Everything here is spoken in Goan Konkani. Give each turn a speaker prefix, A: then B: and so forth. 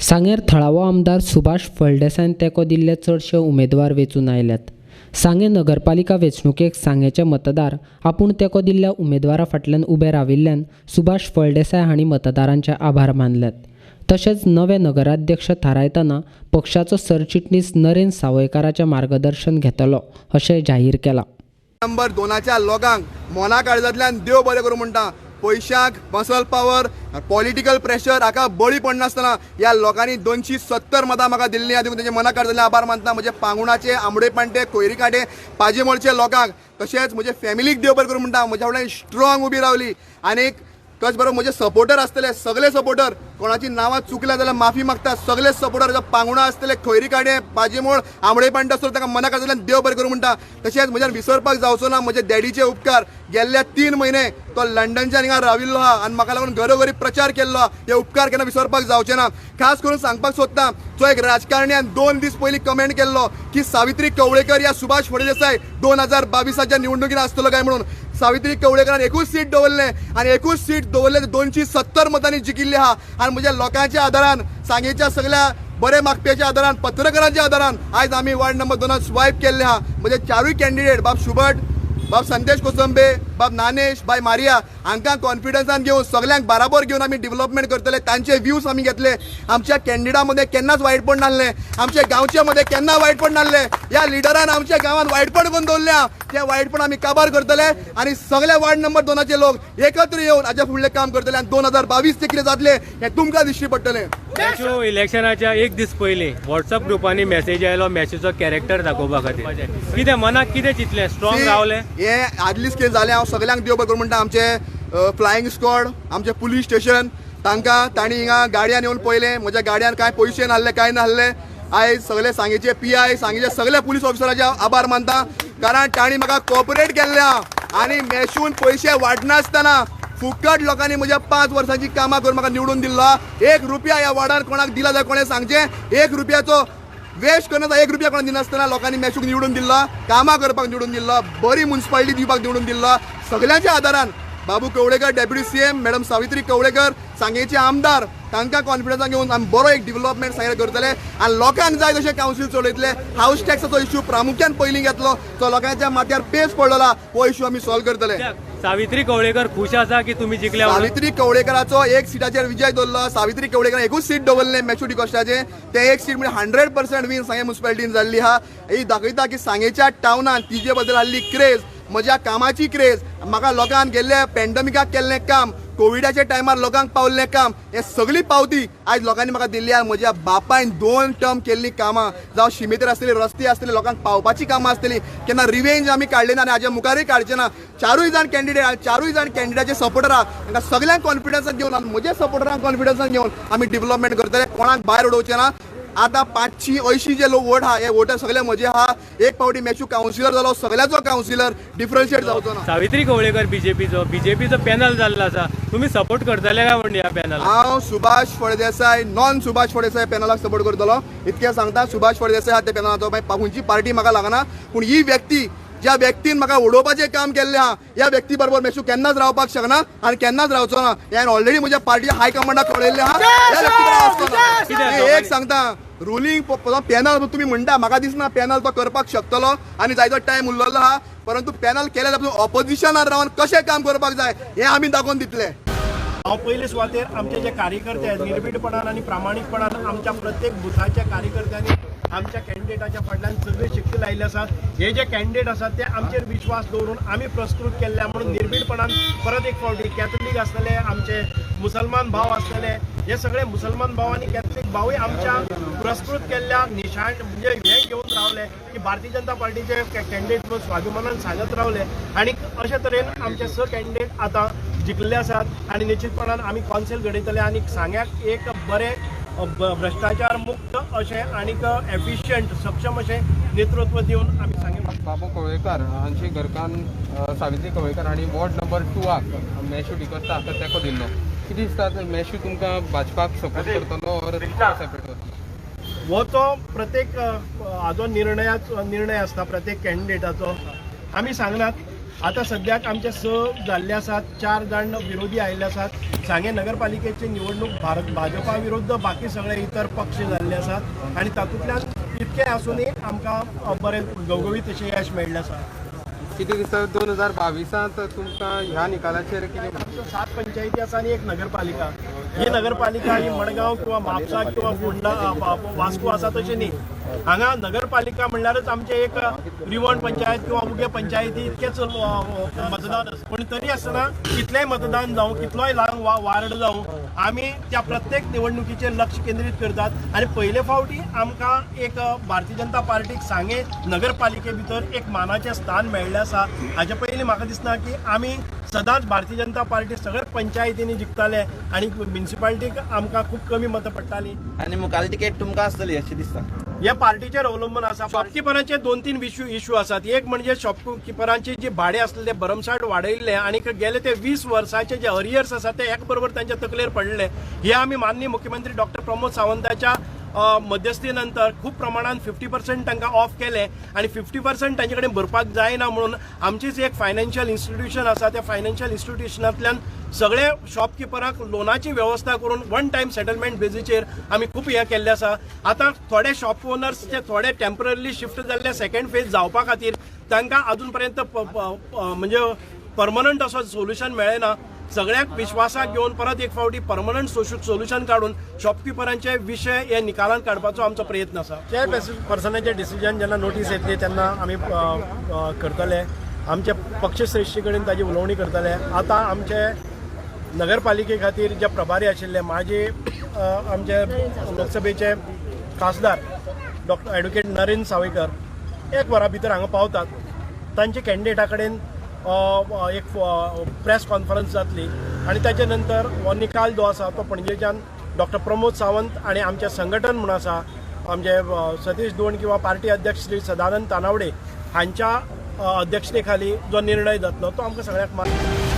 A: सांगेर थळावो आमदार सुभाष फळदेसायन तेंको दिल्ले चडशे उमेदवार वेंचून आयल्यात. सांगें नगरपालिका वेंचणुकेक सांगेचे मतदार आपूण तेंको दिल्ल्या उमेदवारा फाटल्यान उबे राविल्ल्यान सुभाष फळदेसाय हांणी मतदारांचे आभार मानल्यात. तशेंच नवे नगराध्यक्ष थारायतना पक्षाचो सरचिटणीस नरेन सावयकाराचें मार्गदर्शन घेतलो अशें जाहीर केलां.
B: नंबर 2च्या लोकांक मोना काळजांतल्यान देव बरें करूं म्हणटा. पयशांक, मसल पावर, पॉलिटिकल प्रेशर हाका बळी पडनासतना ह्या लोकांनी 270 मतां म्हाका दिल्लीं आहा, देखून तेंचे मना काळजांतल्यान आभार मानता. म्हजे पांगुणाचे, आंबडेपांटे, कोयरीकांटे, पाजीमोळचे लोकांक, तशेंच म्हजे फॅमिलीक देव बरें करूं म्हणटा. म्हज्या फाटल्यान स्ट्रॉंग उबी रावली. आनीक तशें बरोबर म्हजे सपोर्टर आसतले, सगळे सपोर्टर, कोणाची नांवां चुकल्या जाल्यार माफी मागता. सगळे सपोर्टर पांगुणा आसतले, खैरीकाडे, पाजीमोळ, आंबडेपांटे आसतले, ताका मना काळजांतल्यान देव बरें करूं म्हणटा. तशेंच म्हज्यान विसरपाक जावचो ना म्हजे डॅडीचे उपकार. गेल्ल्या 3 म्हयने तो लंडनच्यान हिंगा राविल्लो आहा आनी म्हाका लागून घरोघरी प्रचार केल्लो आहा. हे उपकार केन्ना विसरपाक जावचे ना. खास करून सांगपाक सोदता, जो एक राजकारण्यान 2 दीस पयलीं कमेंट केल्लो की सावित्री कवळेकर या सुभाष फळदेसाय 2022च्या निवडणुकीन आसतलो काय म्हणून. सावित्री कवळेकरान एकूच सीट दवरलें आनी एकूच सीट दवरलें 270 मतांनी जिखिल्ली आहा. आनी म्हज्या लोकांच्या आदारान, सांगेच्या सगळ्या बरे मागप्याच्या आदारान, पत्रकारांच्या आदारान आयज आमी वार्ड नंबर 2 स्वायप केल्ले आहा. म्हजे 4 कॅन्डिडेट बाब शुभट, बाब संदेश कोसंबे, बाब नानेश, बाय मारिया हांकां कॉन्फिडन्सान घेवन सगल्यांक बराबर घेवन आमी डिवलपमेंट करतले. तांचे व्यूज आमी घेतले. आमच्या कॅन्डिडा मदें केन्नाच वायटपण नासलें, आमच्या गांवच्या मदें केन्ना वायटपण नासलें. ह्या लिडरान आमच्या गांवांत वायटपण करून दवरलें आहा, तें वायटपण आमी काबार करतले आनी सगळे वार्ड नंबर 2चे लोक एकत्र येवन हाज्या फुडलें काम करतले आनी 2022 ते कितें जातलें हें तुमकां दिश्टी पडटलें.
C: इलेक्शनाच्या एक दीस पयलीं व्हॉट्सअप ग्रुपांनी मॅसेज आयलो, मॅसेजचो कॅरेक्टर दाखोवपा खातीर. कितें मनाक कितें चिंतलें, स्ट्रॉंग रावलें?
B: हे आदलीच कितें जालें, हांव सगल्यांक देव बरें करूं म्हणटा. आमचे फ्लायिंग स्क्वॉड, आमचे पुलीस स्टेशन, तांकां तांणी हिंगा गाडयान येवन पळयलें, म्हज्या गाडयान कांय पयशे नासले, कांय नासले. आयज सगळे सांगेचे PI, सांगेचे सगळे पुलीस ऑफिसराचे आभार मानता, कारण तांणी म्हाका कॉपरेट केल्लें आहा आनी मॅशून पयशे वाडनासतना फुकट लोकांनी म्हज्या 5 वर्सांची कामां करून म्हाका निवडून दिल्लो. 1 रुपया ह्या वार्डान कोणाक दिला जाल्यार कोणें सांगचें, 1 रुपयाचो वेस्ट करनासतना, 1 रुपया कोणाक दिनासतना लोकांनी मॅशूक निवडून दिल्लो, कामां करपाक निवडून दिल्लो, बरी मुन्सिपालिटी दिवपाक निवडून दिल्लो. सगल्यांच्या आदारान Babu Kavlekar deputy CM, madam Savitri Kavlekar सांगेचे आमदार, तांकां कॉन्फिडन्सान घेवन आमी बरो एक डिवलपमेंट सांगें करतले आनी लोकांक जाय तशें कावन्सील चलयतले. हावस टॅक्साचो इश्यू प्रामुख्यान पयलीं घेतलो, तो लोकांच्या माथ्यार पेच पडलेलो, हो इश्यू आमी सॉल्व करतले.
C: सावित्री कवळेकर खुश आसा की तुमी जिखल्या?
B: सावित्री कवळेकराचो 1 सिटाचेर विजय दवरलो. सावित्री कवळेकरान एकूच सीट दवरलें मॅशू डिकॉस्टाचें, तें 1 सीट म्हणजे 100% वीन सांगें मुन्सिपालिटीन जाल्ली आहा. ही दाखयता की सांगेच्या टावनान तिजे बद्दल आहली क्रेज, म्हज्या कामाची क्रेज, म्हाका लोकांक गेल्ल्या पॅन्डमिकाक केल्लें काम, कोविडाच्या टायमार लोकांक पावल्लें काम, हे सगळी पावती आयज लोकांनी म्हाका दिल्ली आहा. म्हज्या बापायन 2 टर्म केल्लीं कामां, जावं शिमेतेर आसतली, रस्ते आसतले, लोकांक पावपाची कामां आसतली, केन्ना रिवेंज आमी काडली ना आनी हाज्या मुखारूय काडचे ना. 4 जाण कॅन्डिडेट, 4 जाण कॅन्डिडेटाचे सपोर्टर आहा, तांकां सगल्यांक कॉन्फिडन्सान घेवन आनी म्हजे सपोर्टरांक कॉन्फिडन्सान घेवन आमी डिवलपमेंट करतले. कोणाक भायर उडोवचें ना. आतां 580 जे लोक वोट आहा, हे वोटर सगळे म्हजे आहा. एक फावटी मॅशू कावन्सिलर जालो, सगळ्याचो कावन्सिलर डिफरन्शिएट जावचो ना.
C: सावित्री कवळेकर बीजेपीचो पॅनल जाल्लो आसा, तुमी सपोर्ट करतले काय म्हण ह्या पॅनल?
B: हांव सुभाष फळदेसाय, नॉन सुभाष फळदेसाय पॅनलाक सपोर्ट करतलो इतकें सांगता. सुभाष फळदेसाय आहा त्या पॅनलाचो, मागीर खंयची पार्टी म्हाका लागना, पूण ही व्यक्ती, ज्या व्यक्तीन म्हाका उडोवपाचें काम केल्लें आहा, ह्या व्यक्ती बरोबर मॅशू केन्नाच रावपाक शकना आनी केन्नाच रावचो ना. ह्यान ऑलरेडी म्हज्या पार्टी हायकमांडाक कळयल्लें आहा, ह्या व्यक्ती बरोबर आसचो ना. एक सांगता, रुलींग पॅनल तुमी म्हणटा, म्हाका दिसना पॅनल तो करपाक शकतलो आनी जायतो टायम उरलेलो आहा, परंतु पॅनल केल्यार जाल्यार ऑपोजिशनान रावन कशें काम करपाक जाय हें आमी दाखोवन दितले.
D: हांव पयले सुवातेर आमचे जे कार्यकर्ते निर्भीडपणान आनी प्रामाणीकपणान आमच्या प्रत्येक बुथाच्या कार्यकर्त्यांनी आमच्या कॅन्डिडेटाच्या फाटल्यान सगळी शक्ती लायिल्ली आसात. हे जे कॅन्डिडेट आसात ते आमचेर विश्वास दवरून आमी पुरस्कृत केल्ल्या म्हणून निर्भीडपणान परत एक फावटी कॅथलीक आसतले, आमचे मुसलमान भाव आसतले, हे सगळे मुसलमान भाव आनी कॅथलीक भावूय आमच्या पुरस्कृत केल्ल्या निशाण म्हणजे हे घेवन रावले की भारतीय जनता पार्टीचे कॅन्डिडेट म्हणून स्वाभिमानान सांगत रावले आनी अशे तरेन आमचे 6 कॅन्डिडेट आतां जिखल्ले आसात आनी निश्चितपणान आमी कौन्सिल घडयतले आनी सांग्याक एक बरें भ्रश्टाचार मुक्त अशें आनीक एफिशियंट सक्षम अशें नेतृत्व दिवन आमी सांगें.
E: बाबू कवळेकर हांची घरकान्न सावित्री कवळेकर हांणी वॉर्ड नंबर 2 मॅशू डिकोस्ता हाका तेंको दिल्लो. कितें दिसता मॅशू तुमकां भाजपाक सपोर्ट करतलो ऑर सेपरेट वतलो?
D: हो तो प्रत्येक हाजो निर्णय आसता प्रत्येक कॅन्डिडेटाचो. आमी सांगनात आतां सद्याक आमचे 6 जाल्ले आसात, 4 जाण विरोधी आयिल्ले आसात. सांगें नगरपालिकेची निवडणूक भाजपा विरुद्ध बाकी सगळे इतर पक्ष जाल्ले आसात आनी तातूंतल्यान इतकें आसूनय आमकां बरें घवघवीत अशें यश मेळ्ळें आसा.
E: कितें दिसता 2022 तुमकां ह्या निकालाचेर कितें?
D: 7 पंचायती आसा आनी 1 नगरपालिका. ही नगरपालिका ही मडगांव किंवा म्हापसा किंवा फोंडा वास्को आसा तशें न्ही. हांगा नगरपालिका म्हणल्यारच आमचें एक रिवण पंचायत किंवा उगे पंचायती इतकेंच मतदान आसा. पूण तरी आसतना कितलेंय मतदान जावं, कितलोय ल्हान वार्ड जावं, आमी त्या प्रत्येक निवडणुकीचेर लक्ष केंद्रीत करतात आनी पयले फावटी आमकां एक भारतीय जनता पार्टीक सांगें नगरपालिके भितर एक मानाचें स्थान मेळ्ळें आसा. हाचे पयलीं म्हाका दिसना की आमी सदांच भारतीय जनता पार्टी सगळ्या पंचायतींनी जिखताले आनी म्युनिसिपालिटीक आमकां खूब कमी मतां पडटालीं.
F: आनी मुखार तिकेट तुमकां आसतली अशें दिसता.
D: ह्या पार्टीचेर अवलंबून आसा. शॉपकिपरांचे 2-3 इश्यू आसात. एक म्हणजे शॉपकिपरांचे जे भाडे आसले ते भरमसाठ वाडयल्ले आनी गेले ते 20 वर्साचे जे अरियर्स आसात ते एक बरोबर तांच्या तकलेर पडले. हे आमी माननीय मुख्यमंत्री डॉक्टर प्रमोद सावंताच्या मध्यस्थी नंतर खूब प्रमाणान 50% तांकां ऑफ केले आनी 50% तांचे कडेन भरपाक जायना म्हणून आमचीच एक फायनान्शियल इन्स्टिट्यूशन आसा, त्या फायनान्शियल इन्स्टिट्यूशनांतल्यान सगळे शॉपकिपरांक लोनाची वेवस्था करून वन टायम सेटलमेंट बेजीचेर आमी खूब हें केल्लें आसा. आतां थोडे शॉप ओनर्स जे थोडे टेम्पररीली शिफ्ट जाल्ले सेकंड फेज जावपा खातीर तांकां अजून पर्यंत म्हणजे परमनंट असो सोल्युशन मेळ्ळें ना. सगळ्यांक विश्वासाक घेवन परत एक फावटी परमनंट सोल्युशन काडून शॉपकिपरांचे विशय हे निकालांत काडपाचो आमचो प्रयत्न आसा. चेअरपर्सनाचे डिसिजन जेन्ना नोटीस येतली तेन्ना आमी करतले. आमचे पक्षश्रेश्ठी कडेन ताजी उलोवणी करतले. आतां आमचे नगरपालिके खातीर जे प्रभारी आशिल्ले माजी आमचे लोकसभेचे खासदार डॉक्टर एडवोकेट नरेंद्र सावयकर 1 वरा भितर हांगा पावतात. तांचे कॅन्डिडेटा कडेन एक प्रेस कॉन्फरन्स जातली आनी ताचे नंतर हो निकाल जो आसा तो पणजेच्यान डॉक्टर प्रमोद सावंत आनी आमचें संघटन म्हूण आसा आमचे सतीश दोण किंवा पार्टी अध्यक्ष श्री सदानंद तानावडे हांच्या अध्यक्षते खाली जो निर्णय जातलो तो आमकां सगळ्यांक मान्य.